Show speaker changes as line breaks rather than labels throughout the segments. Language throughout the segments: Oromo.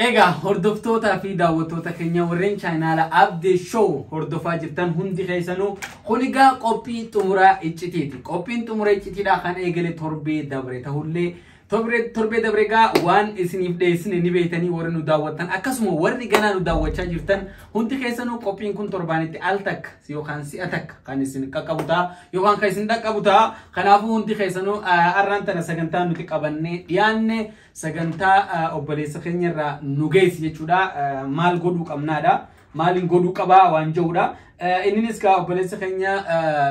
Egaa hordoftootaa fi daawwattoota keenya warreen chaanaala Abdee Show hordofaa jirtan hundi keessanuu, kun egaa qophii xumuraa iccitiiti. Qophiin xumura iccitiidha kan eegale torbee dabre ta'ullee, torbee dabre egaa waan isiniif dhiyeessine ni beektanii. Warri nu daawwattan akkasuma warri ganaa nu daawwachaa jirtan hundi keessanuu, qophiin kun torbaanitti al takka yookaan si'a takka kan isin qaqqabu ta'a yookaan kan isin dhaqqabu ta'a. Kanaafuu hundi keessanuu, har'aan tana sagantaa nuti qabannee dhiyaanne sagantaa obboleessa keenya irraa nu geessi jechuudha. Maal godhuu qabnaadha. Maaliin godhuu qabaa waan jedhudha. Inninis gaa obboleessa keenya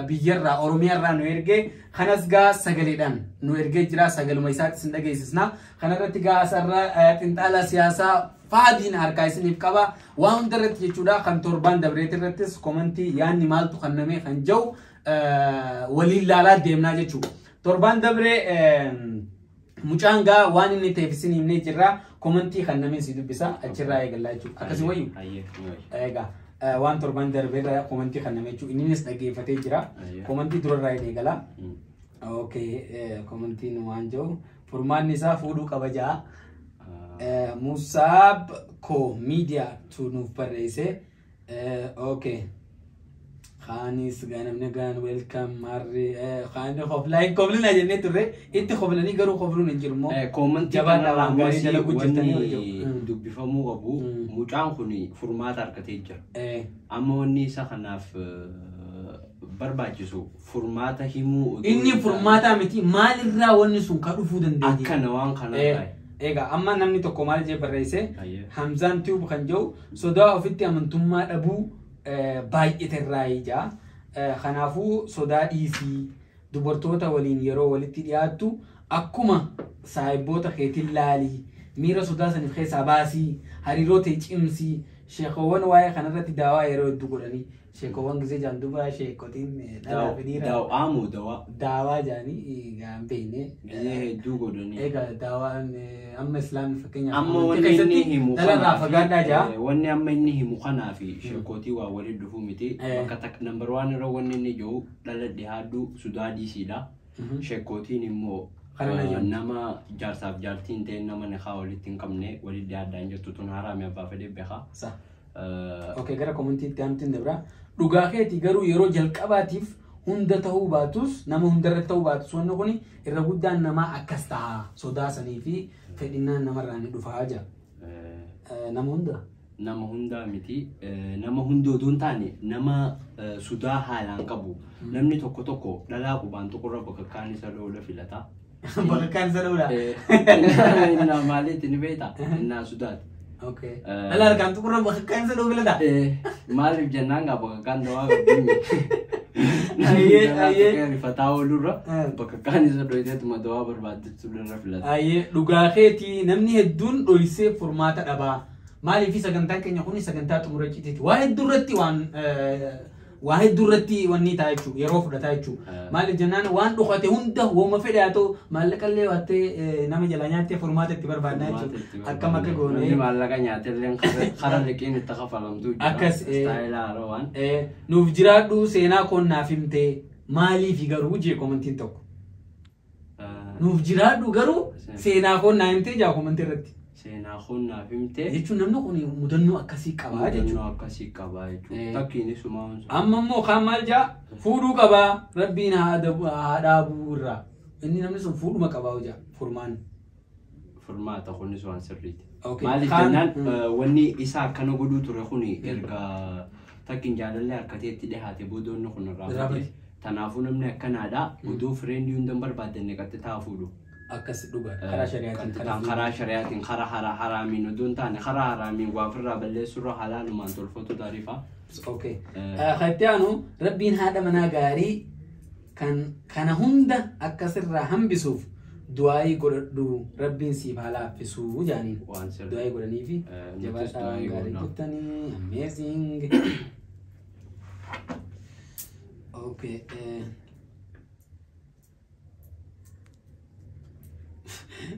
biyyarraa, Oromiyaarraa nu ergee, kanas gaa sagaleedhaan nu ergee jira, sagaluma isaatti isin dhageessisna. Kanarratti gaa asirra xinxaala siyaasaa faadiin harkaa isiniif qaba. Waan hunda irratti jechuudha, kan torbaan dabreet irrattis komantii yaanni maaltu kanname kan jedhu waliin laalaa deemnaa jechuudha. Torbaan dabree mucaan gaa waan inni ta'eef isin himnee jirra. Komantii kan namni si dubbisa achirraa eegallaa jechuudha. Akkasii wayyu? Egaa waan torban darbeerra komantii kan namni jechuudha. Innis dhaggeeffatee jira. Komantii durarraa hin eegala. Okay, komantiin waan jiru furmaanni isaa fuudhuu qaba ja'a. Musaab ko miidiyaa tu nuuf barreesse. Okay. Kaanis gaa namni gaan welcome marri kaani koflaa hin koflina jennee turre, itti koflanii garuu kofluun hin jiru immoo.
Koomantii
Jabaadhaa,
kanarraa
waan gaarii
ammas
dalaguu jirtanii
wanni
hojjetu.
dubbifamuu qabu, mucaan kun furmaata argatee jira. Amma wanni isa kanaaf barbaachisu furmaata himuu otoo
Inni
hin taane
furmaataa miti, maalirraa wanni sun ka dhufuu dandeenya.
Akkana waan kanarraa.
Egaa amma namni tokko maal jee barreesse? Hamzaan Tube kan jedhu, sodaa ofitti amantummaa dhabuu baay'ate irraa ija. Kanaafuu sodaa dhiisii, dubartoota waliin yeroo walitti dhiyaattu akkuma saayibboota keetiin laalii, miira sodaa saniif keessaa baasii, hariiroo ta'e cimsii. Sheekowwan waa'ee kanarratti daawaa yeroo hedduu godhanii, sheekowwan gisee jaan duba sheekotiin dhalaa fi dhiira
Daawaa moo dawaa?
Daawaa jaanii gaan beekne.
Gisee hedduu godhanii.
Egaa daawaan amma islaamni fakkeenyaaf
Amma
amantii
wanni inni
keessatti
himu
dhalarraa
kanaa fi,
fagaadhaa jaa.
Wanni amma inni himu kanaa fi sheekootii waa walitti dhufuu miti. Bakka takka number one irra wanni inni jiru dhala dhiyaadhu, sodaa dhiisiidha. Sheekootiin immoo
Kana na jedhu.
Nama jaarsaaf jaartii hin ta'in, nama nikaa walitti hin qabne walitti dhiyaadhaan jirtu tun haraami, abbaa fedhee beekaa.
Okay, gara komantiitti aanutti dabra. Dhugaa keeti, garuu yeroo jalqabaatiif hunda ta'uu baatus, nama hundarratti ta'uu baatus, wanni kun irra guddaan namaa akkas ta'a, sodaa sanii fi fedhinnaan namarraa ni dhufaa jira. Nama hunda.
Nama hundaa miti. Nama hunda odoo hin taane, nama sodaa haalaan qabu. Namni tokko tokko dhalaa qubaan tuqurra bakka kaan isa dhoowudha filata.
Bakka kaan isa dhoowudha.
Innaa maaliitti ni beektaa? Innaa sodaati.
Okay. Dhalaa harkaan tuqurra bakka kaan isa dhoowwu filata.
Maaliif jennaan gaa bakka kaan dawaa qabdii.
Ayyee, ayyee.
Rifataa oolurra bakka kaan isa dhoyiteetuma dawaa barbaaddetu irra filata.
Ayyee, dhugaa keetii, namni hedduun dhoysee furmaata dhabaa. Maaliif sagantaan keenya kun sagantaa xumura iccitiiti. Waa hedduu irratti waan waa hedduu irratti wanni ta'a jechuudha. Yeroo fudhataa jechuudha. Maaliif jennaan waan dhokate hunda wooma fedhe haa ta'u, maallaqa illee waattee nama jalaa nyaattee furmaata itti barbaadnaa jechuudha. Akkam akka
Namni
goone.
maallaqa nyaatellee kara liqiin itti kafalamtu jira.
Akkas,
Istaayila haaraa waan.
Nuuf jiraadhu, seenaa koon naaf himtee maaliif garuu jee komantiin tokko. Nuuf jiraadhu, garuu seenaa koon naa himtee jaa komantii irratti.
Seenaa kun naaf himtee.
Jechuun namni kun mudannoo akkasii qabaa jechuudha.
Mudannoo akkasii qabaa jechuudha. Takkiin isumaa.
Amma immoo kaan maal jaa? Fuudhuu qabaa, rabbiin haa dhaabuu irraa. Inni namni sun fuudhuma qabaa jaa furmaan.
Furmaata kunis waan sirriiti.
Okay.
Maaliif jennaan wanni isa akkana godhuu ture kun erga takkiin jaalallee harkateetti dhihaate booda inni kun irraa
Irraa
fudhate.
fudhate.
Kanaafuu namni akkanaadha. Odoo friendii hunda hin barbaaddanne qaxxitaa fuudhu.
Akkas dhugaadha. Karaa shari'aatiin.
Qaxxitaan karaa shari'aatiin, karaa haraamiin odoo hin taane, karaa haraamiin waa ofirraa balleessurra halaalumaan tolfatu taarifa.
Okay. Kan itti aanu, rabbiin haadha manaa gaarii kan kana hunda akkasirraa hambisuuf du'aayii godhadhu, rabbiin siif haa laaffisuu jaaniin.
Waan sirrii.
Du'aayii godhanii fi
Nutis
jabaadhaa, waan
du'aayii
gaarii
godhna.
jettanii, amazing. Okay.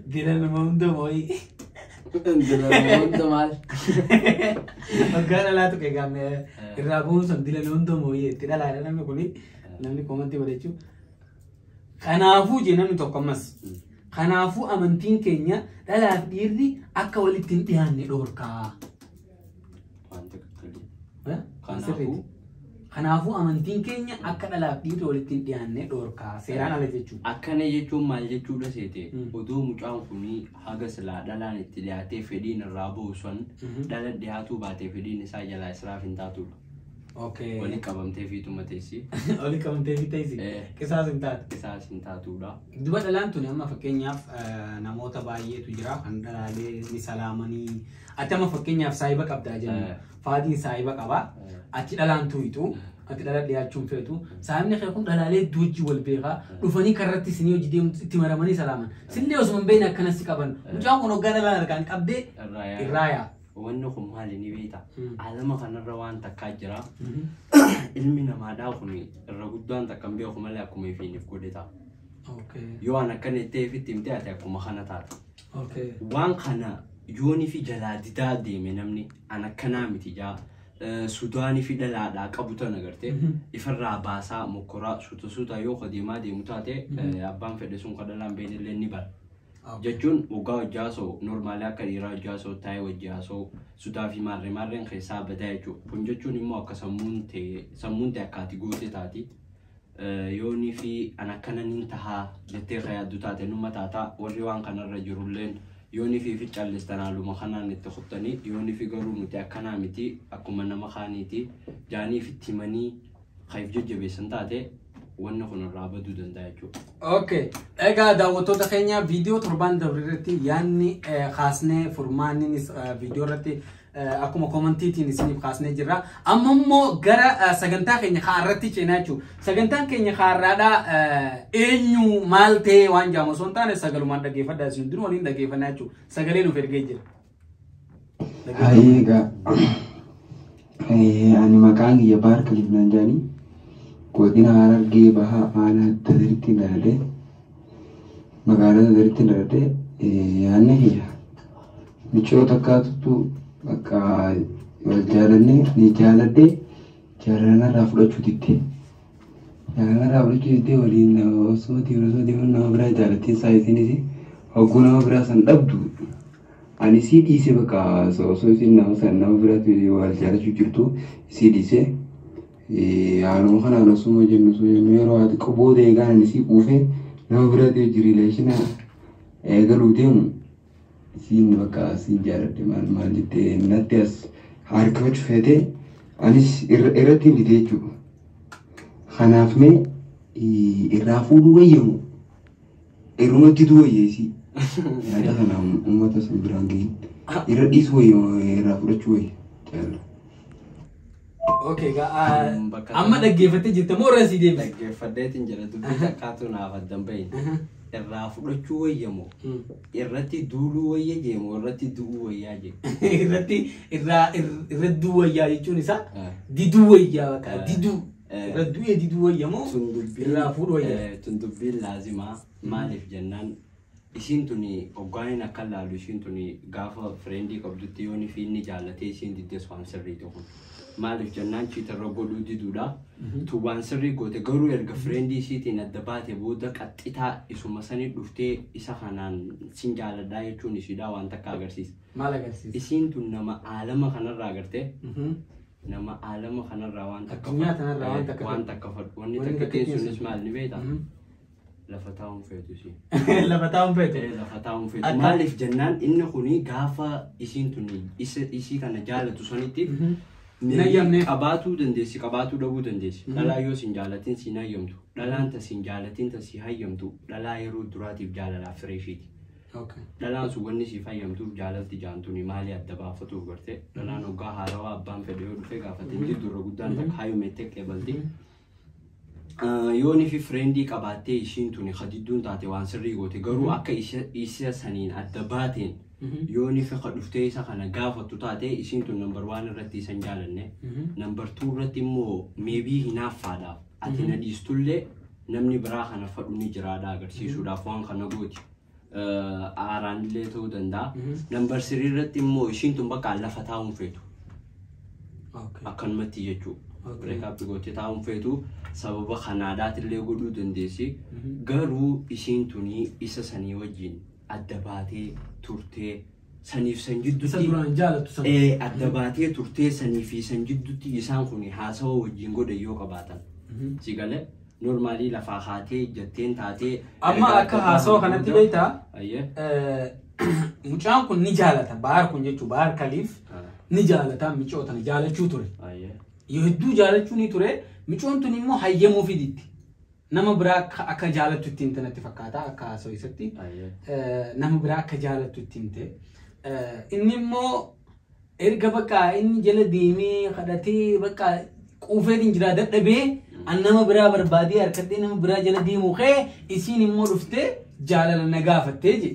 Dila nama hunda mooyi.
Dila hunda maal?
Waggaa dhalaa tuqe gaame irraa bu'uun sun dila nama hunda mooyi itti dhalaadha namni kuni, namni komantii godhachuu. Kanaafuu jee namni tokko ammas. Kanaafuu amantiin keenya dhalaaf dhiirri akka walitti hin dhiyaanne dhoorkaa.
Waan tokko.
Kanaafuu Kanaafuu amantiin keenya akka dhalaaf dhiirri walitti hin dhiyaanne dhoorkaa. Seeraan ala jechuudha.
Akkana jechuun maal jechuudha seete? Odoo mucaan kunii haga silaa dhalaan itti dhiyaatee fedhiin irraa bahu sun dhala dhiyaatuu baatee fedhiin isaa jalaa israaf hin taatudha. Wali qabamtee fiituma teessi.
Oli qabamtee fi teessi. Qisaas hin taate.
Isaas hin taatudha.
Duba dhalaan tuni amma fakkeenyaaf namoota baay'eetu jira kan dhalaalee ni salaamanii. Ati amma fakkeenyaaf saayiba qabdaa jennu. Faatiin saayiba qaba. Ati dhalaan tuyitu. Ati dhala dhiyaachuun feetu. Saayibni kee kun dhalaalee hedduu wajjin wal beekaa. Dhufanii karratti isinii hojii deemtu itti maramanii salaaman. Sillee osuma hin beekne akkanas si qaban. Mucaan kun hoggaa dhalaan harkaan qabdee irraa yaa.
Wanni kun maali ni beektaa? Alama kanarra waan takkaa jira. Ilmi namaadhaa kun irra guddaan takka hin beeku malee akkuma ifiiniif godhe ta'a. Yoo waan akkana itti ifitti himte ati akkuma kana taata. Waan kana yoonii fi jalaa didaa deeme namni an akkanaa miti jaa. Sudaanii fi dhalaadhaa qabu tana gartee ifarraa baasaa mokkoraa suuta suuta yoo ka deemaa deemu taate abbaan fedhe sun ka dhalaan beeknillee ni bara. Jechuun waggaa hojii haasa'u normaalii akka dhiiraa hojii haasa'u taa'ee hojii haasa'u sudaa fi maarree maarreen keessaa badaa jechuudha. Kun jechuun immoo akka sammuun ta'e sammuun ta'e akka ati goote taati. Yoonii fi an akkana nin tahaa jettee ka yaaddu taate numa taataa warri waan kanarra jirulleen yoonii fi fi callistan haaluma kanaan itti kuttanii yoonii fi garuu nuti akkanaa miti akkuma nama kaaniiti jaanii fi timanii kayif jajjabeessan taate wanni kun irraa baduu danda'a jechuudha.
Okay. Egaa daawwattoota keenya viidiyoo torban dabre irratti yaadni kaasnee furmaanninis viidiyoo irratti akkuma komantiitiin isiniif kaasnee jirra. Amma immoo gara sagantaa keenya kaarratti ceenaa jechuudha. Sagantaan keenya kaarraadhaa eenyu maal ta'e waan jaamu osoo hin taane sagalumaan dhaggeeffadhaa isin hundinuu waliin dhaggeeffannaa jechuudha. Sagalee nuuf ergee jira.
Hayyee egaa ani maqaan kiyya Baar Kaliif naan jedhanii godina Harargee Bahaa aanaa Dadaritti dhaladhe magaalaa Dadaritti dhaladhe yaadni kiyya michoo takkaatutu bakka wal jaalannee ni jaaladhe jaalalarraa fudhachuu didde. Jaalalarraa fudhachuu diddee waliin osoo deemu osoo deemu nama biraa jaalattiin isaa isiinis hogguu nama biraa san dhabdu ani isii dhiise bakka osoo isiin nama san nama biraatti wal jaalachuu jirtu isii dhiise. Haaluma kanaan osuma jennu osoo jennu yeroo ati booda eegaan ani isii quufee nama biraatti hojii relation eegaluu deemu isiin bakka isiin jaaladhe maal maal jettee natti as harkifachuu feetee anis irratti hin dide jechuudha. Kanaaf mee irraa fuudhuu wayyamu irrumatti du'u wayya isii. Yaada kana uummata sun biraan gahin irra dhiisuu wayya irraa fudhachuu wayya jaalala.
Okay, egaa
Bakka
amma dhaggeeffattee jirta moo irra sii deebisa?
Dhaggeeffadheetiin jira dubbii takkaatu naaf addan bahin. Irraa fudhachuu wayyamoo irratti duuluu wayya jeemoo irratti du'uu wayyaa jee.
Irratti irraa irra du'uu wayyaa jechuun isaa diduu wayyaa bakka diduu irra du'ee diduu wayya moo
Tun dubbiin
irraa fuudhuu wayyaa?
Tun dubbiin laazimaa maaliif jennaan isiin tuni hoggaaniin akka laalu isiin tuni gaafa friendii qabdutti yoon fi inni jaallatee isiin diddes waan sirriiti kun. Maaliif jennaan cheaterra godhuu diduudha. Tu waan sirrii goote garuu erga friendii isiitiin adda baate booda qaxxitaa isuma sanii dhuftee isa kanaan sin jaaladhaa jechuun isiidhaa waan takka agarsiisa.
Maal agarsiisa?
Isiin tun nama aalama kanarraa agartee nama aalama kanarraa waan takka
Addunyaa tanarraa waan takka
waan
fedhu.
takka fedhu. Wanni
Wanni
takka
takka
sunis
sunis.
maal ni beektaa? Lafa taa'uun feetu isiin.
Lafa taa'uun feetu.
Lafa taa'uun feetu. Maaliif jennaan inni kuni gaafa isiin tuni isii kana jaalatu sanitti
Hin hayyamneef.
qabaatuu dandeessi qabaatuu dhabuu dandeessi. Dhalaa yoo sin jaalatin siin hayyamtu. Dhalaan ta sin jaalatin ta si hayyamtu. Dhalaa yeroo duraatiif jaalalaaf freshiiti. Dhalaan sun wanni siif hayyamtuuf jaalalti jaantuni maali adda baafatuuf garte. Dhalaan hoggaa haarawaa abbaan fedhe yoo dhufe gaafatin jiddurra guddaan takka hayyumettee qeebalti. Yoon fi friendii qabaattee ishiin tuni kadidduun taate waan sirrii goote garuu akka isa saniin adda baateen yoon fi dhuftee isa kana gaafattu taate ishiin tun number one irratti isa hin jaalanne number two irratti immoo maybe hinaaffaadhaaf ati na dhiistullee namni biraa kana fadhu ni jiraadha agarsiisuudhaaf waan kana gooti. Aaraan illee ta'uu danda'a. Number three irratti immoo ishiin tun bakka lafa taa'uun feetu. Akkanumatti jechuudha. Break up gootee taa'uun feetu sababa kanaadhaatillee godhuu dandeessi. Garuu isiin tuni isa sanii wajjin adda baatee turtee saniif san
Isa
jidduutti
duraan jaalattu sana.
Adda baatee turtee sanii fi san jidduutti isaan kun haasawa wajjin godhan yoo qabaatan. Si galee normally lafaa haatee jetteen taatee.
Amma
erga
akka
adda
haasawa
bahan
kanatti
booda-
beektaa
Ayyee.
Mucaan kun ni jaalata. Bahar kun jechuun Bahar Kaliif ni jaalata micoo tana jaalachuu ture. Yoo hedduu jaalachuu ni ture micoon tun immoo hayyamuu fiditti. Nama biraa akka jaalattu ittiin himte natti fakkaata akka haasawa isatti. Nama biraa akka jaalattu itti himte. Inni immoo erga bakka inni jala deemee kadhatee bakka quufeetiin jira dadhabee an nama biraa barbaadee harkadhee nama biraa jala deemuu kee isiin immoo dhuftee jaalala na gaafattee je.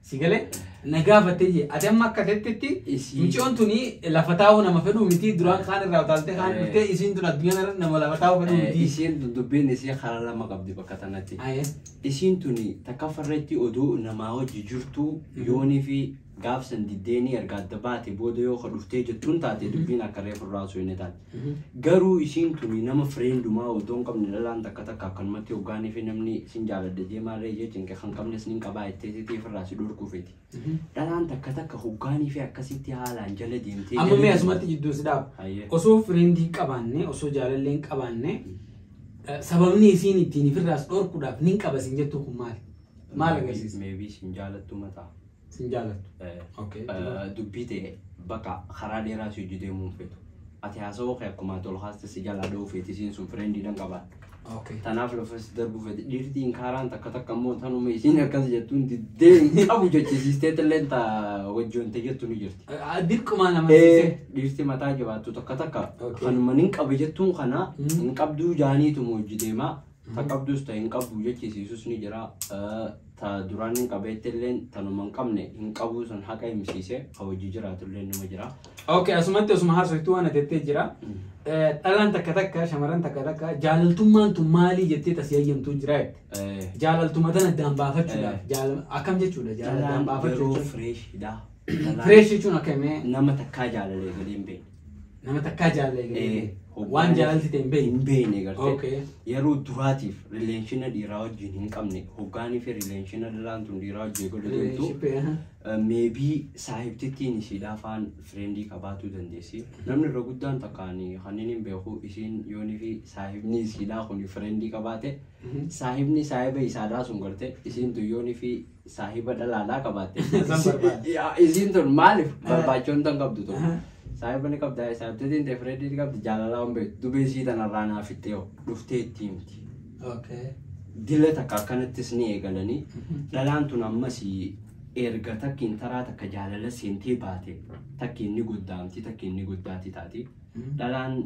Si galee na gaafattee je. Ati amma akka tettetti micoon tuni lafa taa'uu nama fedhuu miti duraan kaan irraa utaaltee kaan dhuftee isiin tun addunyaa irra nama lafa taa'uu fedhuu miti.
Isiin tun dubbiin isii karaa lama qabdi bakka tanatti. Isiin tuni takka farreetti oduu namaa wajji jirtu yoonii fi gaafsan diddeenii erga adda baate booda yoo ka dhuftee jettuun taate dubbiin akka reefu irraa osoo hin taate. Garuu isiin tuni nama friendumaa odoo hin qabne dhalaan takka takka akkanumatti hoggaanii fi namni sin jaaladha deemaa ree jee cinqe kan qabnes nin qabaa jettee sitii ofirraa si dhorkuu feeti. Dhalaan takka takka hoggaanii fi akkasitti haalaan jala deemtee.
Amma mee asumatti jidduu si dhaaba. Osoo friendii qabaanne osoo jaalallee hin qabaanne sababni isiin ittiin ofirraas dhorkuudhaaf nin qaba sin jettu kun maali? Maal agarsiisa?
Maybe sin jaalattu mataa.
Sin jaalattu.
Dubbii ta'e bakka karaa dheeraa si hojii deemuu hin feetu. Ati haasawoo kee akkuma ati ol kaaste si jalaa dha'uu feeti isiin sun friendiidhaan qabaadha. Tanaaf lafa si darbuu feeti. Dhiirtiin kaaraan takka takka immoo tanuma isiin akkas jettuun diddee hin qabu jechisiistee illee ta wajjoonte jettu ni jirti.
Dirqumaan amansiisee.
Dhiirti mataa jabaattu takka takka kanuma nin qabu jettuun kana hin qabduu jaaniituma hojii deemaa. Ta qabdus ta hin qabdu jechisiisus ni jira. Ta duraan hin qabeetti illee tanuma hin qabne hin qabuu sun haqa himsiisee ka hojii jiraatu illee nima jira.
Okay, asumatti osuma haasoftuu waan atettee jira. Dhalaan takka takka shamarran takka takka jaalaltummaan tun maalii jettee tasii hayyamtuu jira jette. Jaalaltuma tana addaan baafachuudhaaf akkam jechuudha jaalala addaan
Dhalaan
baafachuu
yeroo
jechuun.
Freshidha.
Fresh jechuun akkamii?
Nama takkaa jaalalee galee hin beekne.
Nama takkaa jaalalee galee hin beekne. Waan jaalalti ta'e hin beekne.
Hin beekne gartee. Yeroo duraatiif relationa dhiiraa wajjin hin qabne hoggaanii fi relationa dhalaan tun dhiiraa wajjin godhu deemtu. Maybe saahibtittiin isiidhaa faan friendii qabaatuu dandeessi. Namni irra guddaan takkaan kanneen hin beeku isiin yoonii fi saahibni isiidhaa kun friendii qabaate saahibni saahiba isaadhaa sun garte isiin tun yoonii fi saahiba dhalaadhaa qabaatte.
San barbaada.
Isiin tun maaliif barbaachoon tan qabdu tun. Saahiba ni qabda saahibtittiin ta'e friendii ni qabdi jaalalaa hin beektu dubee isii tanarraa naaf itti yoo dhuftee itti himti. Dila takka akkanattis ni eegalanii dhalaan tun ammas erga takkiin taraa takka jaalala seentee baate takkiin ni guddaamti takkiin ni guddaati taati. Dhalaan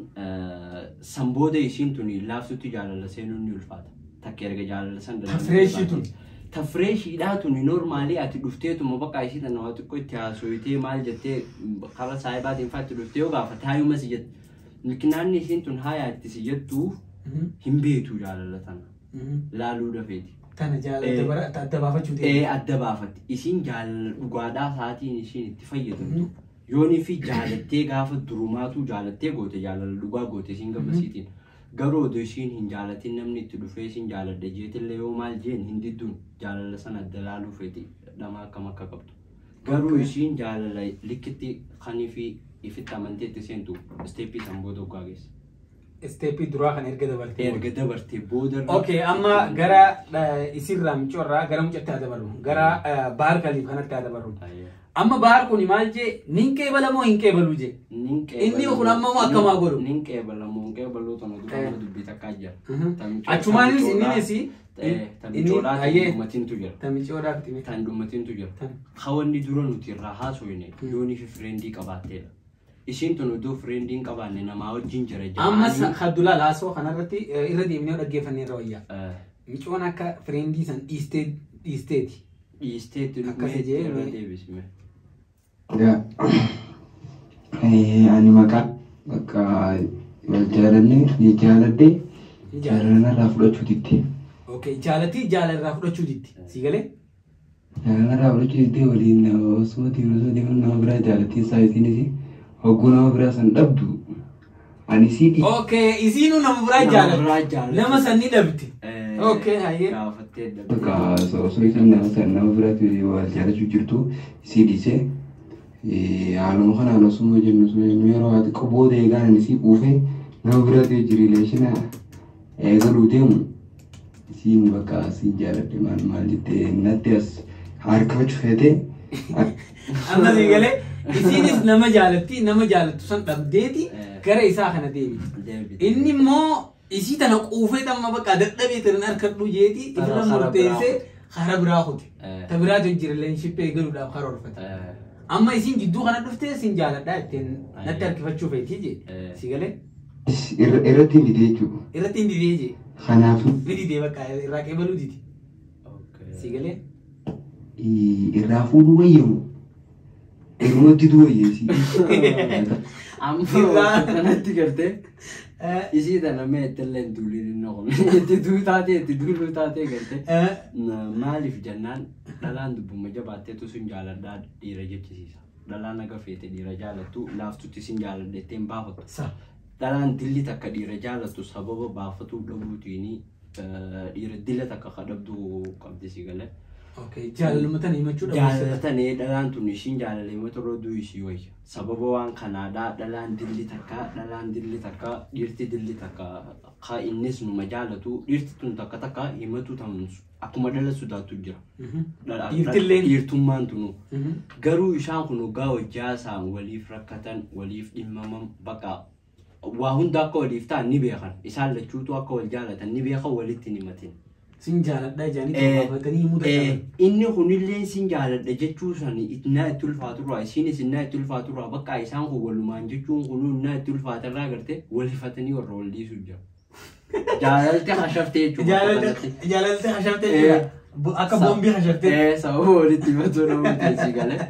san booda isiin tun laaftutti jaalala seenuun ni ulfaata. Takka erga jaalala san
Ta freshii tun.
Ta freshiidhaa tun normally ati dhufteetuma bakka isii tana waa xiqqoo itti haasofitee maal jettee karaa saahibaatiin fa'aa itti dhuftee yoo gaafa taayuma si jette. Mikinaanni isiin tun hayaa itti si jettuuf hin beektu jaalala tana. Laaluu dafeeti.
Tana jaalala adda baafachuu ta'e.
Adda baafatti. Isiin jaalala dhugaadhaa sa'aatiin isiin itti fayyadamtu. Yoonii fi jaalattee gaafa durumaatu jaalattee goote jaalala dhugaa goote isiin gamasiitiin. Garuu odoo isiin hin jaalatin namni itti dhufee isiin jaaladha jeetillee yoo maal jeen hin didduun jaalala sana adda laaluu feeti dhama akkam akka qabdu. Garuu isiin jaalala likkitti kanii fi ifitti amantee itti seentu steppii san booda hoggaa geessa.
Steppii duraa kan erga dabartee.
Erga dabartee booda.
Okay, amma gara isirraa micoorraa gara mucatti haa dabarru. Gara Bahar Kaliif kanatti haa dabarru. Amma Bahar kun maal jee nin qeebala moo hin qeebaluu jee?
Nin
Inni kun amma moo akkamaa godhu?
Nin qeebala moo hin qeebaluu tana dura amma dubbii takkaa jira.
Achumaanis inninis
Tan micoodhaa tan dhummatintu jira.
Tan micoodhaa fitime.
Tan dhummatintu jira. Hawanni dura nuti irraa haasofne yoonii fi friendii qabaatteedha. Isiin tun odoo friendii hin qabaanne namaa wajjin jira
Ammas Abdullaa Laasoo kanarratti irra deemnee dhaggeeffannee irra wayyaa. Micoon akka friendii san dhiisteeti.
Dhiisteetti
Akkas
dhugmee
jee
irra deebisime.
Ani maqaa bakka wal jaalanne ni jaaladhe jaalanarraa fudhachuu didde.
Okay, jaalatii jaalarraa fudhachuu didde. Si galee?
Jaalanarraa fudhachuu didde waliin osoo deemu osoo deemu nama biraa jaalattiin isaa isiinis hogguu nama biraa san dhabdu Ani isii
Okay, isiinuu nama biraa jaalatti. Nama san ni dhabdi. Okay, hayyee.
Gaafattee dhabde.
Bakka osoo isaan nama san nama biraatti wal jaalachuu jirtu isii dhiisee haaluma kanaan osuma jennu osuma jennu yeroo ati booda eegaan ani isii quufee nama biraatti rileeshina eegaluu deemu isiin bakka asiin jaaladhe maal maal jettee natti as harkifachuu feetee.
Amma si galee isiinis nama jaalatti nama jaalattu san dhabdeeti gara isaa kana deebiti. Inni immoo isii tana quufee tamma bakka dadhabee tanan harkadhu jeeti ifirra murteessee karaa biraa kute. Ta biraatu jira relationship eegaluudhaaf karoorfate. Amma isiin jidduu kana dhuftee sin jaaladhaa ittiin natti harkifachuu feetii jee. Si galee?
Irratti hin didee jechuudha.
Irratti hin didee jee.
Kanaafuu.
Ni didee bakka irraa qeebaluu didi. Si galee?
Irraa fuudhuu wayyamu. Irruma diduu wayyeesi.
Amma kanatti gartee isii tana mee ittillee hin duuliin inni kun itti duu taatee itti duuluu taatee gartee maaliif jennaan dhalaan dubbuma jabaatteetu sun jaaladhaa dhiira jechisiisa. Dhalaan aga feete dhiira jaalattu laaftutti sin jaaladha ittiin baafatu. Dhalaan dilli takka dhiira jaalattu sababa baafatuu dhabuutiin dhiira dila takka kadhabduu qabdi si galee.
Okay, jaalalumatan himachuu dhabu.
Jaalatanii dhalaan tun ishiin jaalala himatu irra duu ishii wayya. Sababa waan kanaadhaa dhalaan dilli takka dhalaan dilli takka dhiirti dilli takka ka innis numa jaalatu dhiirti tun takka takka himatu tan akkuma dhala sodaattu jira.
Dhiirtilleen.
Dhiirtummaan tunu. Garuu isaan kun hoggaa hojjaa isaan waliif rakkatan waliif dhimmaman bakka waa hunda akka waliif ta'an ni beekan. Isaan lachuutu akka wal jaalatan ni beekan walitti hin himatin.
Sin jaaladhaa jedhanii gaafatanii himuu dadhaban.
Inni kunillee sin jaaladha jechuu sani innaa itti ulfaaturraa isiinis innaa itti ulfaaturraa bakka isaan kun walumaan jechuun kun innaa itti ulfaatarraa gartee walifatanii warra wal dhiisuu jira. Jaalalti hashaftee jechuudha.
Jaalalti hashaftee jechuudha. Akka boombii hashaftee.
Sababa walitti himatuu nama teessii galee.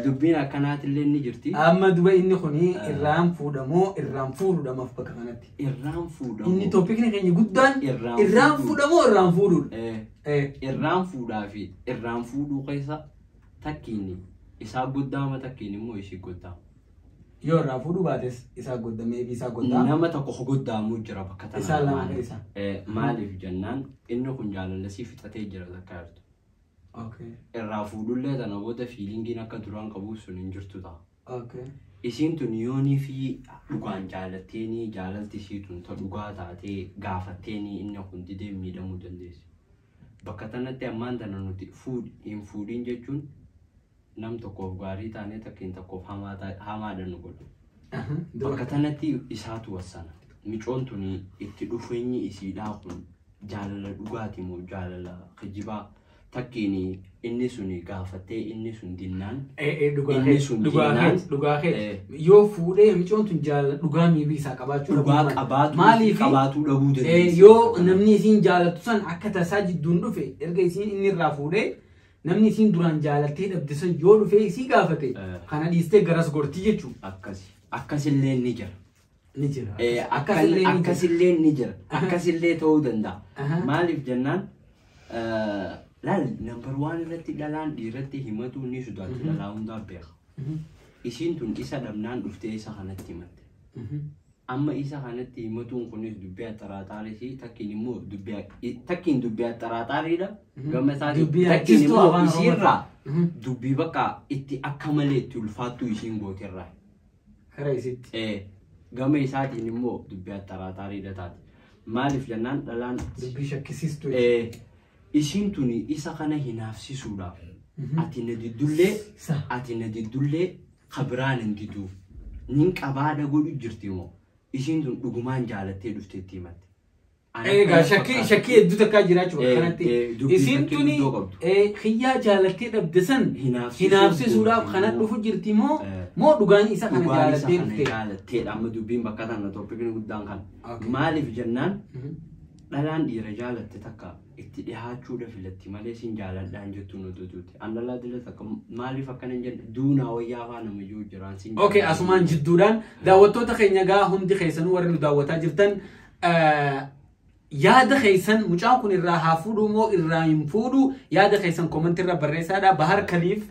Dubbiin akkanaatillee ni jirti.
Amma duba inni kuni irraan fuudhamoo irraan fuudhuudhaaf bakka kanatti.
Irraan fuudhamoo.
Inni toopikni keenya guddaan irraan fuudhamoo irraan fuudhuudha.
Irraan fuudhaa fi irraan fuudhuu keessa takkiin isaa guddaama takkiin immoo ishii guddaama.
Yoo irraa fuudhuu baates isaa goddamee fi isaa goddaa.
Nama tokko goddaamuu jira bakka tana.
Isaan lama keessa.
Maaliif jennaan inni kun jaalallasii fixatee jira takka jirtu. Irraa fuudhullee tana booda fiilingiin akka duraan qabu sun hin jirtu ta'a. Isiin tun yoonii fi dhugaan jaalatteenii jaalalti isii tun ta dhugaa taatee gaafatteenii inni kun didee miidhamuu dandeessi. Bakka tanatti ammaan tana nuti hin fuudhin jechuun nam tokkoof gaarii taanee takkiin tokkoof hamaadha nu godhu. Bakka tanatti isaatu wassana. Micoon tun itti dhufeenyi isiidhaa kun jaalala dhugaati moo jaalala kijibaa takkiin inni sun gaafatee inni sun dinnaan.
Dhugaa kee yoo fuudhee micoon tun jaalala dhugaa miibii isaa qabaachuu
Dhugaa qabaatuu dhabuu dandeessi.
Yoo namni isiin jaalattu san akka tasaa jidduun dhufe erga isiin inni irraa fuudhee namni isiin duraan jaalattee dhabde san yoo dhufee isii gaafate kana dhiistee garas gortii jechuudha.
Akkasillee ni jira.
Ni jira.
Akkasillee ni jira. Akkasillee ta'uu danda'a. Maaliif jennaan laal nambar waan irratti dhalaan dhiirratti himatu ni sodaatu dhalaa hundaa beeka. Isiin tun isa dhabnaan dhuftee isa kanatti himatte. Amma isa kanatti himatuun kunis dubbii axxaraaxaarii takkiin immoo takkiin dubbii axxaraaxaariidha. Gama isaatiin takkiin immoo isiirraa dubbii bakka itti akka malee itti ulfaattu isiin gooterraa.
Karaa isitti.
Gama isaatiin immoo dubbii axxaraaxaariidha taate. Maaliif jennaan dhalaan.
Dubbii shakkisiistu.
Isiin tuni isa kana hinaafsisuudhaaf ati na diddullee kabiraan hin diduu nin qabaadha godhu jirti moo isiin tun dhugumaan jaalattee dhufteetti himatte.
Egaa shakkii hedduu takkaa jiraachuu bakka kanatti isiin tuni xiyyaa jaalattee dhabde san hinaafsisuudhaaf kana dhufu jirti moo moo dhugaan isa kana jaalattee dhufte.
Jaalatteedha amma dubbiin bakka tana toopikni guddaan kana. Maaliif jennaan dhalaan dhiira jaalatte takka itti dhihaachuudha filatti malee sin jaaladhaan jettuun ototuuti. An dhalaa dila takka maaliif akkana hin jenne duunaa wayyaa afaan namayyuu jiraan sin
Okay, asumaan jidduudhaan daawwattoota keenya gaa hundi keessanuu warri nu daawwataa jirtan yaada keessan mucaan kun irraa haa fuudhu moo irraa hin fuudhu yaada keessan komantii irra barreessaadha. Bahar Kaliif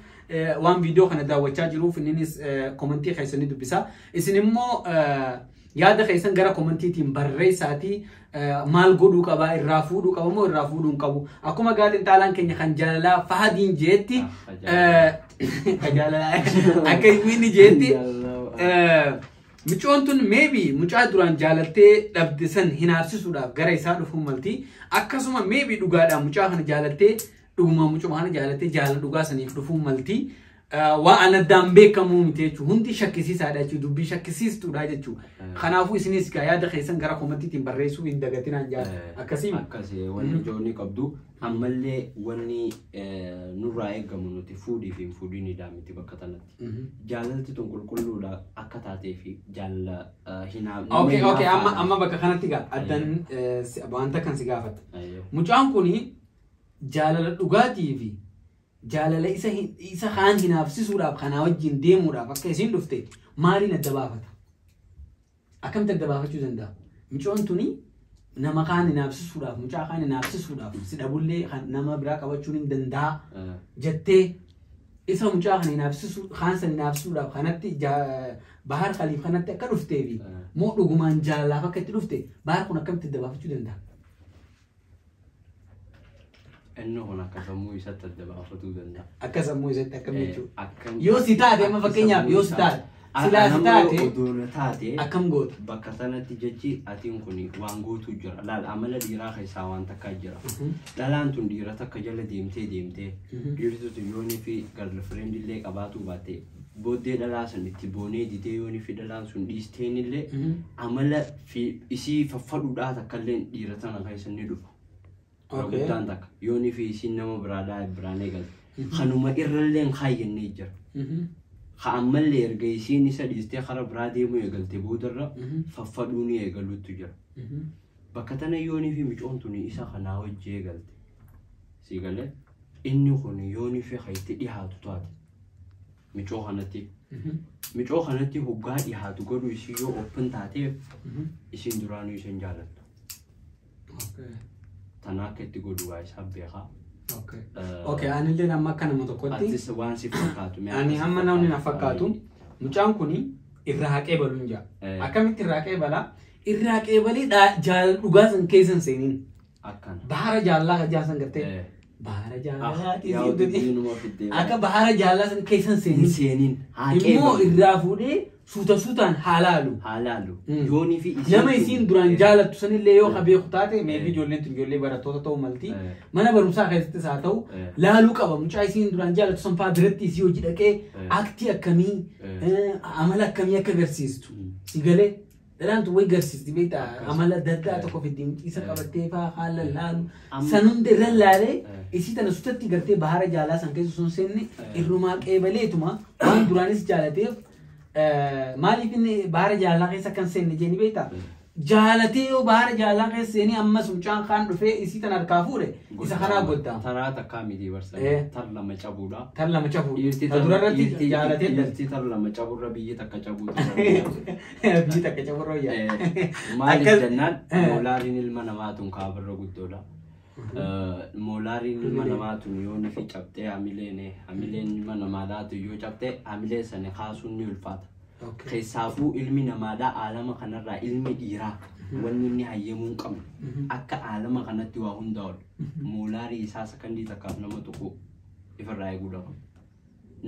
waan viidiyoo kana daawwachaa jiruuf innis komantii keessanii dubbisa. Isin immoo Yaada keessan gara komantiitiin barreessaatii maal godhuu qabaa, irraa fuudhuu qaba moo irraa fuudhuu hin qabu? Akkuma gaaxinxaalaan keenya kan jaalalaa Fahadiin jeetti, kan jaalalaa akka inni jeetti, micoon tun maybe mucaa duraan jaalattee dhabde san hinaafsisuudhaaf gara isaa dhufuu malti. Akkasuma maybe dhugaadhaan mucaa kana jaalattee, dhuguma mucuma kana jaalattee jaalala dhugaa saniif dhufuu malti. Waan addaan beekamuu miti jechuudha. Hundi shakkisiisaadha jechuudha. Dubbii shakkisiistuudha jechuudha. Kanaafuu isinis yaada keessan gara komantiitiin barreessuu hin dagatinaan jaala. Akkasii.
Akkasii wanni ijoonni qabdu ammallee wanni nurraa eegamu nuti fuudhii fi hin fuudhiinidha miti bakka tanatti. Jaalalti tun qulqulluudha akka taatee fi jaalala hinaaf.
Okay, amma bakka kanatti gaa addan wanta kan si gaafata. Mucaan kuni jaalala dhugaatii fi jaalala isa kaan hinaafsisuudhaaf kanaa wajjin deemuudhaaf akka isiin dhufte maaliin adda baafata? Akkamitti adda baafachuu danda'a? Mucoon tuni nama kaan hinaafsisuudhaaf, mucaa kaan hinaafsisuudhaaf si dhabullee nama biraa qabachuun hin danda'a jettee isa mucaa kana hinaafsisuu, kaan san hinaafsisuudhaaf kanatti Bahar Khaliif kanatti akka dhuftee fi moo dhugumaan jaalalaaf akka itti dhufte Bahar kun akkamitti adda baafachuu danda'a?
Inni kun akka sammuu isaatti adda baafatuu danda'a.
Akka sammuu isaatti akkam jechuudha? Yoo si taate, amma fakkeenyaaf yoo si taate, silaa si taate
Odoo taate
akkam goota?
Bakka sanatti jechi atiin kun waan gootu jira. Laal, amala dhiiraa keessaa waan takka jira. Dhalaan tun dhiira takka jala deemtee deemtee dhiirti tun yoonii fi girlfriend illee qabaatuu baatte booddee dhalaa sun itti boonee didee yoonii fi dhalaan sun dhiisteen illee amala fi isii faffadhuudhaa takka illee dhiira tana keessa ni dhufa. Guddaan takka yoonii fi isiin nama biraadhaa biraan eegalte. Kanuma irrallee hin kaayyannee jira. Ka ammallee erga isiin isa dhiistee karaa biraa deemuu eegalte boodarra faffadhuu ni eegaluutu jira. Bakka tana yoonii fi micoon tuni isa kanaa wajji eegalte. Si galee inni kun yoonii fi kan itti dhiyaatu taate micoo kanatti. Micoo kanatti hoggaa dhiyaatu godhu isii yoo open taateef isiin duraanuu isa jaalattu. Tana akka itti godhu waa isaa beekaa.
Okay, anillee amma akka nama tokkotti
Atis waan si fakkaatu.
Ani amma namni na fakkaatu mucaan kuni irraa haqee baluun jira. Akkamitti irraa haqee balaa? Irraa haqee balee jaalala dhugaa san keessa hin seeniin.
Akkana.
Bahara jaalalaa kan jaasan gartee. Bahara jaalalaati.
Yaa dubbiinuma fiddee.
Akka bahara jaalalaa san keessa hin
Hin
seeniin.
seeniin. Haqee
Immoo
balu.
irraa fuudhee suuta suutaan haa laalu.
Haa laalu. Yoonii fi isiin
Nama isiin duraan jaalattu sanillee yoo ka beeku taate, maybe ijoolleen tun ijoollee barattoota ta'uu malti. Mana barumsaa keessattis haa ta'u laaluu qaba. Mucaa isiin duraan jaalattu san fa'aa biratti isii hojii dhaqee aktii akkamii, amala akkamii akka agarsiistu. Si galee dhalaan tun wayi garsiisti beektaa, amala adda addaa tokko fiddi isa qabattee fa'aa haala laalu. San hunda irra laalee isii tana sutatti gartee bahara jaalaa san keessa sun seenne irrumaa qeebaleetuma waan duraanis jaalateef. Maaliif inni bahara jaalalaa keessa kan seenne jeeni beektaa? Jaalatee yoo bahara jaalalaa keessa seenee ammas mucaan kaan dhufee isii tana harkaa fuudhe isa kanaa goddaa.
Taraa takkaa miti barsa. Tar lama cabuudha.
Tan lama cabuu.
Dhiirti
Ta durarratti jaalatee
dhiirti tar lama caburra biyyi takka cabuutu.
Biyyi takka caburra wayyaa.
Maaliif jennaan moolaariin ilma namaa tun kaabarra guddoodha. Moolaariin ilma namaa tun yoo ni fi cabxee hamileen ilma namaa laatu yoo cabxee hamilee sana kaasuun ni ulfaata. Keessaafuu ilmi namaadhaa aalama kanarraa ilmi dhiiraa wanni inni hayyamuu hin qabne akka aalama kanatti waa hundaa ol moolaarii isaa sakandii takkaaf nama tuqu ifirraa eeguu qaba.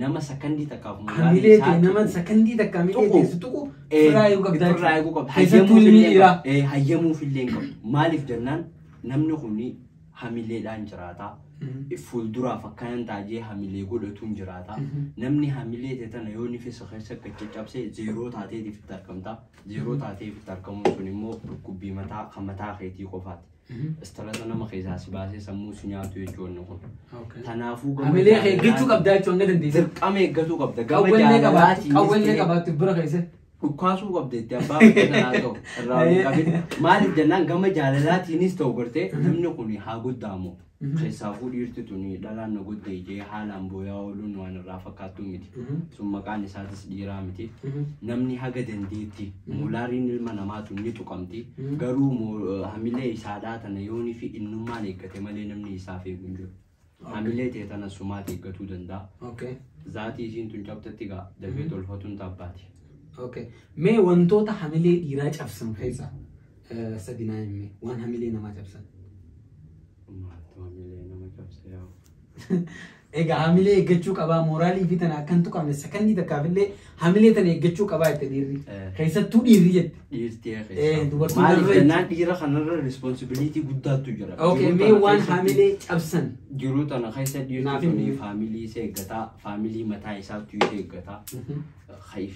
Nama sakandii takkaaf moolaarii
Hamilee
isaa
ta'e nama
tuqu
sakandii takka hamilee
Tuqu.
teessu tuqu ofirraa eeguu qabda.
Ofirraa eeguu qabda.
Keessattuu ilmi dhiiraa.
Hayyamuuf illee hin qabdu. Maaliif jennaan namni kun hamileedhaan jiraata. Fuulduraaf akkanan taajee hamilee godhatuun jiraata. Namni hamilee ta'e tana yoo ni fisa keessa akka caccabsee zeeroo taateetiif itti argamta. Zeeroo taateef itti argamuun sun immoo dhukkubbii mataa kan mataa keetii qofaati. Istarata nama keessaa si baasee sammuu si nyaatu jechuun kun. Kanaafuu gama
Hamilee kee eeggachuu qabdaa jechuun hanga dandeesse.
Dirqama eeggatuu qabda. Gama
Qawwellee qabaattu
jaalalaatiinis
qawwellee
ta'e
qabaattu bira keessa.
Dhukkaasuu qabda itti abbaa bakka sanaa ta'u irraa waliin qabin. Maaliif jennaan gama jaalalaatiinis ta'u gartee namni kun haa goddaamu. Keessaafuu dhiirti tuni dhalaan na godde ijee haalaan booyaa ooluun waan irraa fakkaattu miti. Sun maqaan isaatis dhiiraa miti. Namni haga dandeetti moolaariin ilma namaa tun ni tuqamti. Garuu hamilee isaadhaa tana yoonii fi innummaan eeggate malee namni isaaf eegu hin jiru. Hamilee ta'e tana sumaat eeggatuu danda'a. Zaatii isiin tun cabtetti gaa dafee tolfatuun taabbaati.
Okay. Mee wantoota hamilee dhiiraa cabsan keessaa sadi naa himi, waan hamilee namaa cabsan.
Maaltu hamilee nama cabsa yaa'u?
Egaa hamilee eeggachuu qabaa, mooraalii fi tana akkan tuqamne sakandii takkaafillee hamilee tana eeggachuu qabaa jette dhiirri. Keessattuu dhiirri jette.
Dhiirti
keessaa. Dubartoota
Maaliif jennaan dhiira kanarra responsibility guddaatu jira.
Okay, mee waan hamilee cabsan.
Jiruu tana keessa dhiirti tuni faamilii isa eeggataa, faamilii mataa isaattu isa eeggataa.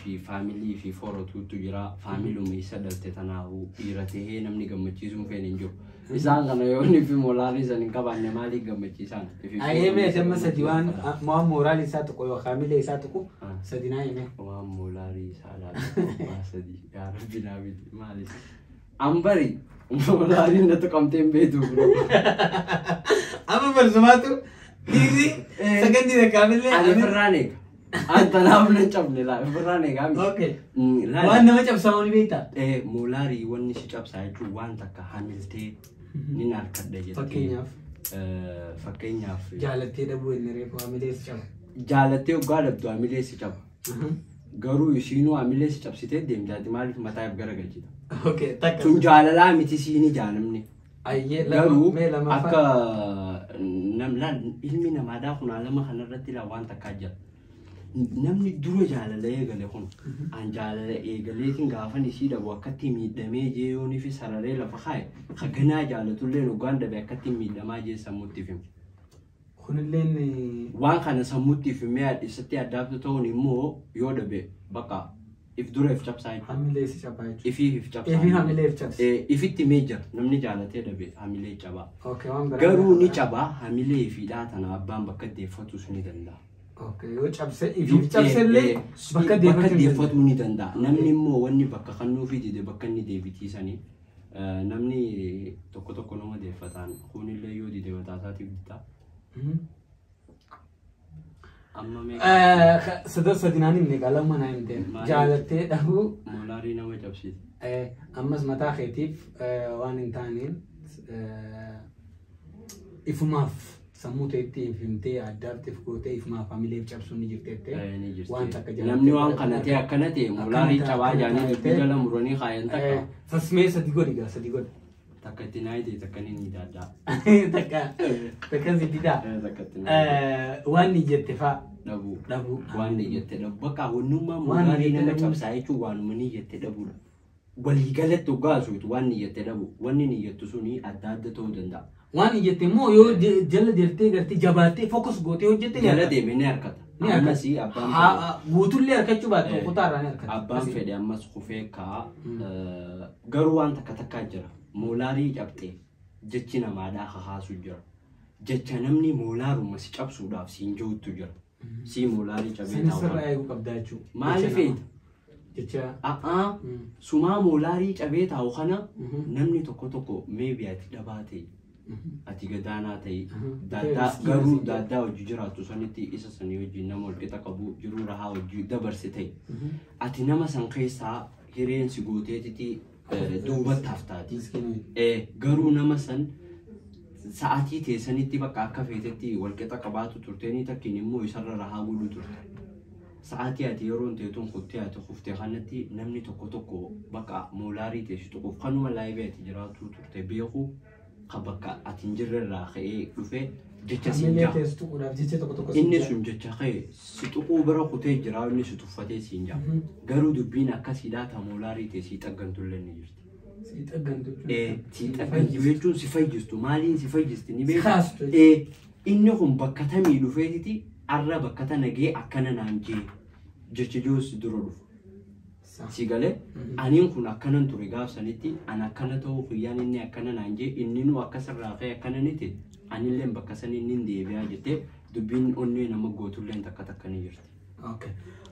Fi faamilii fi forootuutu jira. Faamiluma isa dhalte tanaafuu dhiira tahee namni gammachiisuun feene hin jiru. Isaan kana yoo inni fi mooraalii san hin qabaanne maaliif gammachiisan?
Ayyee mee amma sadi waan mooraalii isaa tuqu yookaan hamilee isaa tuqu sadi naa hime.
Waan mooraalii isaa laala sadi yaa rabbi naa biti maalis. Ambari moolaaliin na tuqamtee hin beektu bro.
Amma barsumaatu dhiirri sakandii takkaafillee.
Ani ofirraan eega. An tanaaf na cabne laa ofirraan eegaa.
Okay. Waan nama cabsaa ni beektaa?
Moolaarii wanni si cabsaa jechuun waan takka hamiltee ni harkadha jettee.
Fakkeenyaaf.
Fakkeenyaaf.
Jaalattee dhabuu inni reefu hamilee si caba.
Jaalattee hoggaa dhabdu hamilee si caba. Garuu isiinuu hamilee si cabsitee deemtaati maaliif mataa if garagalchita?
Okay, takka.
Tun jaalalaa miti siini jaalamni.
Ayyee
Garuu akka ilmi namaadhaa kun alama kanarratti laa waan takkaa jira. Namni dura jaalala eegale kun an jaalala eegaleetiin gaafan isii dhabu akkatti miidhamee jee yoonii fi sararee lafa kaa'e haganaa jaalatullee hoggaan dhabe akkatti miidhamaa jee sammuutti hime.
Kunilleen
waan kana sammuutti himee isatti addaabtu ta'uun immoo yoo dhabe bakka if dura if cabsaa jechuudha.
Hamilee si cabaa jechuudha.
Ifiif if cabsaa.
Ifiif hamilee if cabsa.
Ifitti mee jira namni jaalatee dhabe hamilee cabaa.
Okay, waan biraa.
Garuu ni cabaa hamilee ifiidhaa tana abbaan bakka deeffatus ni danda'a.
Okay, yoo cabse ifiif cabsellee bakka
deeffatuu ni danda'a. Namni immoo wanni bakka kennuufii dide bakka inni deebitiisanii namni tokko tokko nama deeffataan kunillee yoo dide mataa isaatiif bitaa. Amma mee
Sadinaan himne qalama naa himte jaalattee dhabuu.
Moolaarii nama cabsite.
Ammas mataa keetiif waan hin taaneen ifumaaf sammuu ta'etti himtee addaabteef gootee ifumaaf hamileef cabsuun ni jirteette.
Waan takka namni waan kana ta'e akkana ta'e moolaarii cabaa jaanii dubbii jala muranii kaayan takka.
Sasmee sadi godhi gaa sadi godhi.
Takka itti naa ta'e takka ni daaddaa.
Takka si didaa. Waan ni jette faa.
Dhabuu.
Dhabuu.
Waan ni jette dhabu. Bakka wannummaa moolaarii nama cabsaa jechuun waanuma ni jette dhabuudha. Waliigalatti hoggaa asuutu waan ni jette dhabu. Wanni ni jettu suni adda adda ta'uu danda'a.
Waan jette immoo yoo jala deemtee gartee jabaattee fokus gootee hojjette
jala deeme ni harkata. Ammas abbaan
guutullee harkachuu baattu kutaarraa ni harkata.
Abbaan fedhe ammas kufee ka'a. Garuu waan takka takkaa jira. Moolaarii cabxee jechi namaadhaa kakaasu jira. Jecha namni moolaaruma si cabsuudhaaf siin jirutu jira. Si moolaarii cabee
taa'u. Sirraa eeguu qabdaa jechuudha.
Maaliif feeta?
Jecha.
Sumaa moolaarii cabee taa'u kana namni tokko tokko meebii ati dhabaa ta'e. Ati gadaanaa ta'e garuu daaddaa hojii jiraattu sanitti isa sanii wajjin nama walqixa qabu jiruu rahaa hojii dabarse ta'e. Ati nama san keessaa hireensi gooteetiti duubatti haftaati. Garuu nama san sa'aatii teessanitti bakka akka feetetti walqixa qabaatu turteenii takkiin immoo isarra rahaa godhu turte. Sa'aatii ati yeroon teetuun kuttee ati kuftee kanatti namni tokko tokko bakka moolaarii teessu tuquuf kanuma laayivii ati jiraatu turte beeku. Bakka ati hin jirre irraa ka'ee dhufee jecha siin jaa. Inni sun jecha ka'e si tuquu bira kutee jira inni si tuffatee siin jaa. Garuu dubbiin akkasiidhaa ta moolaarii ta'e sii xaggantullee ni jirti.
Si xaggantu
Si xaggantu jechuun si fayyistu maaliin si fayyisti ni beektaa? Inni kun bakka tamii dhufeetiti arra bakka tana ga'ee akkana naan jee jecha jiruus dura dhufu. Si galee aniin kun akkanan ture gaafsanitti an akkana ta'uu guyyaan inni akkana naan jee inni nu akkasirraa ka'e akkana ni ta'e anillee bakka sanii inni deebi'aa jettee dubbiin onnee nama gootullee takka takka ni jirti.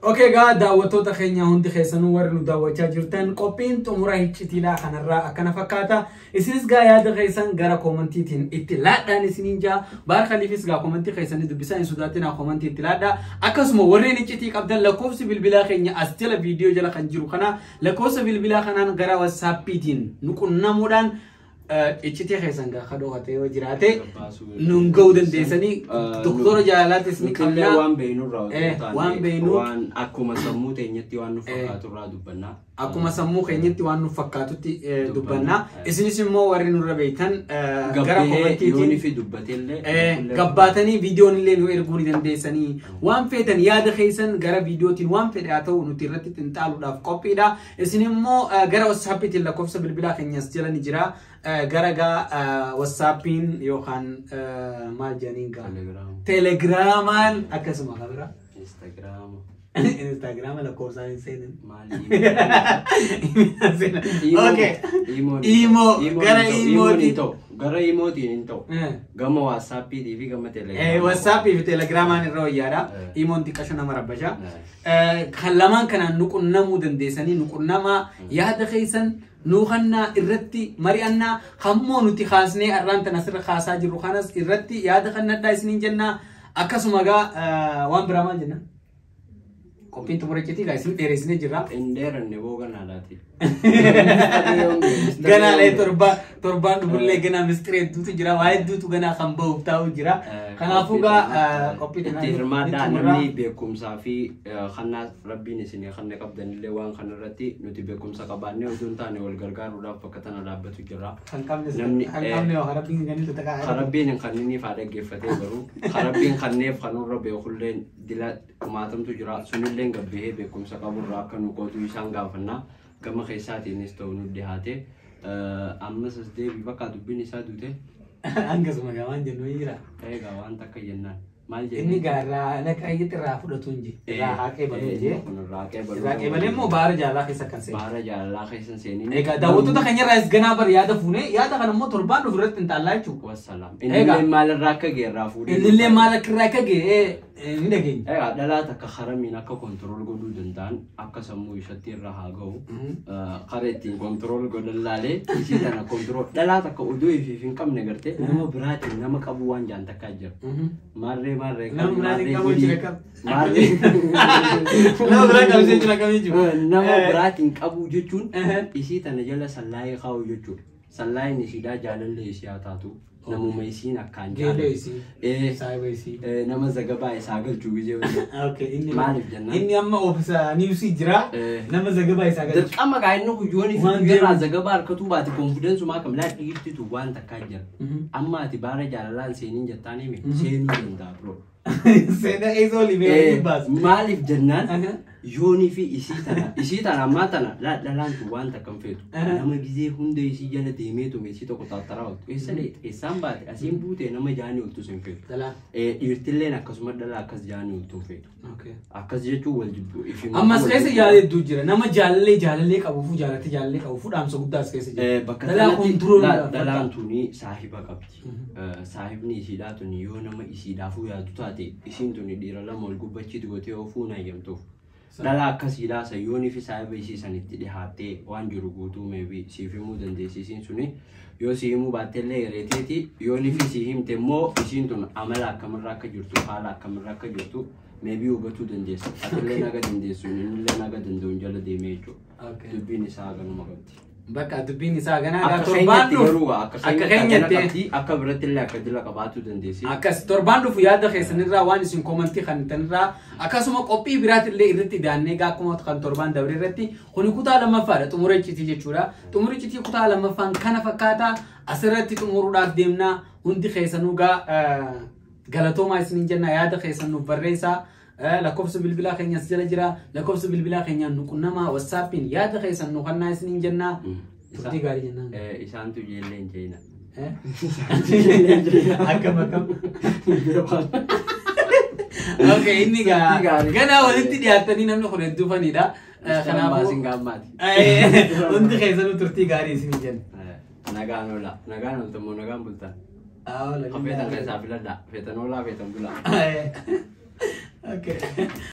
Okay gaa daawwattoota keenya hundi keessanuu warri nu daawwachaa jirtan qophiin xumura hiccitiidhaa kanarraa akkana fakkaata. Isinis gaa yaada keessan gara koomantiitiin itti laadhaan isiniin jaa. Baarkaliifis gaa koomantii keessanii dubbisaa hin sodaatinaa koomantii itti laadhaa. Akkasuma warreen hiccitii qabdan lakkoofsi bilbilaa keenya as jala viidiyoo jala kan jiru kana lakkoofsa bilbilaa kanaan gara wasaappiitiin nu qunnamuudhaan Iccitii keessan gaafa dhookatee yoo jiraate nuun ga'uu dandeessanii doktora jaalalaatis ni qabna.
Waan beeknurraa waan beeknu waan akkuma sammuu teenyatti waan nu fakkaaturraa dubbanna.
Akkuma sammuu keenyatti waan nu fakkaatutti dubbanna. Isinis immoo warri nurra beektan gara komantiitiin
fi dubbateellee
gabbaatanii viidiyoon illee nu erguu ni dandeessanii waan feetan yaada keessan gara viidiyootiin waan fedhe haa ta'u nuti irratti xinxaaluudhaaf qophiidha. Isin immoo gara WhatsAppiitiin lakkoofsa bilbilaa keenyas jala ni jira. Gara WhatsAppiin yookaan maal jedhaniin gaa Telegiraamaan akkasuma qabira.
Instagiraama.
Instagiraama lakkoofsaan hin seenan.
Maali?
Imoo gara Imootiin.
Gara Imootiin hin ta'u. Gama WhatsAppiitii fi gama Telegiraamaa.
WhatsAppii fi Telegiraamaan irra wayyaadha. Imoon xiqqasho nama rabbasha. Kan lamaan kanaan nu qunnamuu dandeessanii nu qunnamaa yaada keessan nuuqannaa irratti mari'annaa hammoo nuti kaasnee har'aan tan asirra kaasaa jirru kanas irratti yaada kannadhaa isiniin jennaa akkasuma gaa waan biraa maal jenna? Qophiin xumura iccitii gaa isin dheeressinee jirra.
Hin dheeranne boo ganaadhaati.
Ganaadha torbaan dhufullee ganaa mistira hedduutu jira waa hedduutu ganaa kan bahuuf taa'u jira. Kanaafuu gaa qophii
itti hirmaadhaa namni beekumsaa fi kannaa rabbiin isin kanna qabdanillee waan kanarratti nuti beekumsa qabaannee osoo hin taane wal gargaaruudhaaf bakka tana dhaabbatu jira.
Kan qabne yoo rabbiin kan takaa.
Rabbiin hin kanniniif haa dhaggeeffatee garuu rabbiin kanneef kanurra beekullee dila kumaatamtu jira sunillee gabbahee beekumsa qaburraa akka nu qootu isaan gaafannaa gama keessaatiinis ta'u nu dhiyaate ammas as deebi bakka dubbiin isaa duute.
Hangasuma gaa waan jennu jira.
Egaa waan takka jennaan. Maal
jennu? Inni gaarraa laqa irraa fudhatu hin jee. Irraa haqee balu jee.
Irraa haqee
balee immoo baara jaalalaa keessa kan seenu.
Baara jaalalaa keessa seenin.
Egaa daawwattoota keenyarraas ganaa bar yaada fuunee yaada kana immoo torbaan dhufu irratti hin taallaa jechuudha.
Wassalaam. Innillee maalirraa akka ga'e irraa fuudhee.
Innillee maal irraa akka ga'e ni dhageenya.
Egaa dhalaa takka haramiin akka kontirool godhuu danda'an akka sammuu isatti irra haa ga'u. Kara ittiin kontirool godhan laalee isii tana kontirool dhalaa takka oduu ifiif hin qabne gartee nama biraatiin nama qabu waan jaan takkaa jira. Maarree maarree
Nama biraatiin qabuu jira qab. Nama biraa qabsee jira qabee jiru.
Nama biraatiin qabuu jechuun isii tana jala sallaayee kaa'u jechuudha. Sallaayeen isiidhaa jaalallee isii haa taatu. Namuma isiin akkaan
jaalatu. Geeloo isii. Saayiba isii.
Nama zagabaa isaa galchuu gizee
hojii.
Maaliif jennaan?
Inni amma oofisa niwusii jira. Nama zagabaa isaa galchu.
Dirqama gaa inni guyyoon fi irraa zagabaa harkatuu baate konfidensumaa kam laa dhiirtitu waan takkaa jira. Amma ati baara jaalalaan seeniin jettaan himi seenuu danda'a bro.
Seenaa eessa olii beekuu baas.
Maaliif jennaan yoonii fi isii tana ammaa tana dhalaantu waan takka hin feetu. Nama gizee hunda isii jala deemeetu isii tokko taattaraa ooltu. Eessa dheete eessaan baate asiin buutee nama jaanii ooltu hin feetu. Dhiirtilleen akkasuma dhalaa akkas jaanii ooltu hin feetu. Akkas jechuun wal jibbuu.
Ammas keessa yaada hedduu jira. Nama jaalallee jaalallee qabuufu jaalatti jaalallee qabuufu dhaamsa guddaas keessa jira.
Bakka kanatti dhalaan tuni saahiba qabdi. Saahibni isiidhaa tuni yoo nama isiidhaafuu yaadu taate isiin tuni dhiira lama wal gubbachiitu gootee oofuu hin hayyamtuuf. Dhala akkasiidhaa sayyoonii fi saahiba isii sanitti dhihaattee waan jiru guutuu meebii siif himuu dandeessi isiin suni yoo si himuu baattellee hereeteeti yoonii fi si himte immoo isiin tun amala akkamirraa akka jirtu haala akkamirraa akka jirtu meebii hubatuu dandeessu. Atillee naga dandeessu innillee naga danda'uun jala deemee jechuudha. Dubbiin isaa ganuma qabdi.
Bakka dubbiin isaa ganaa
Akka
torbaan
keenyatti
dhufu
garuu
akka keenyatti
akka biratti illee akka dila qabaachuu dandeessi.
Akkas torbaan dhufu yaada keessanirraa waan isin koomantii kanirraa akkasuma qophii biraatillee irratti daannee egaa akkuma kan torbaan dabre irratti kuni kutaa lammaffaadha xumura iccitii jechuudha. Xumura iccitii kutaa lammaffaan kana fakkaata asirratti xumuruudhaaf deemnaa hundi keessanuu gaa galatoomaa isiniin jenna yaada keessan nuuf barreessaa. Lakkoofsa bilbilaa keenyas jala jira lakkoofsa bilbilaa keenyaan nu qunnamaa wassaappiin yaada keessan nu kannaa isiniin jennaa turtii gaarii jennaan.
Isaantu ijoollee hin jeena.
Akkam akkam. Okay inni gaa ganaa walitti dhiyaattanii namni kun hedduu fanidha.
Kanaafuu gaammaati.
Hundi keessanuu turtii gaarii isiniin jenna.
Nagaan oola. Nagaan oolta moo nagaan bultan? Feetan keessaa filadhaa. Feetan oolaa feetan bulaa.
Okay.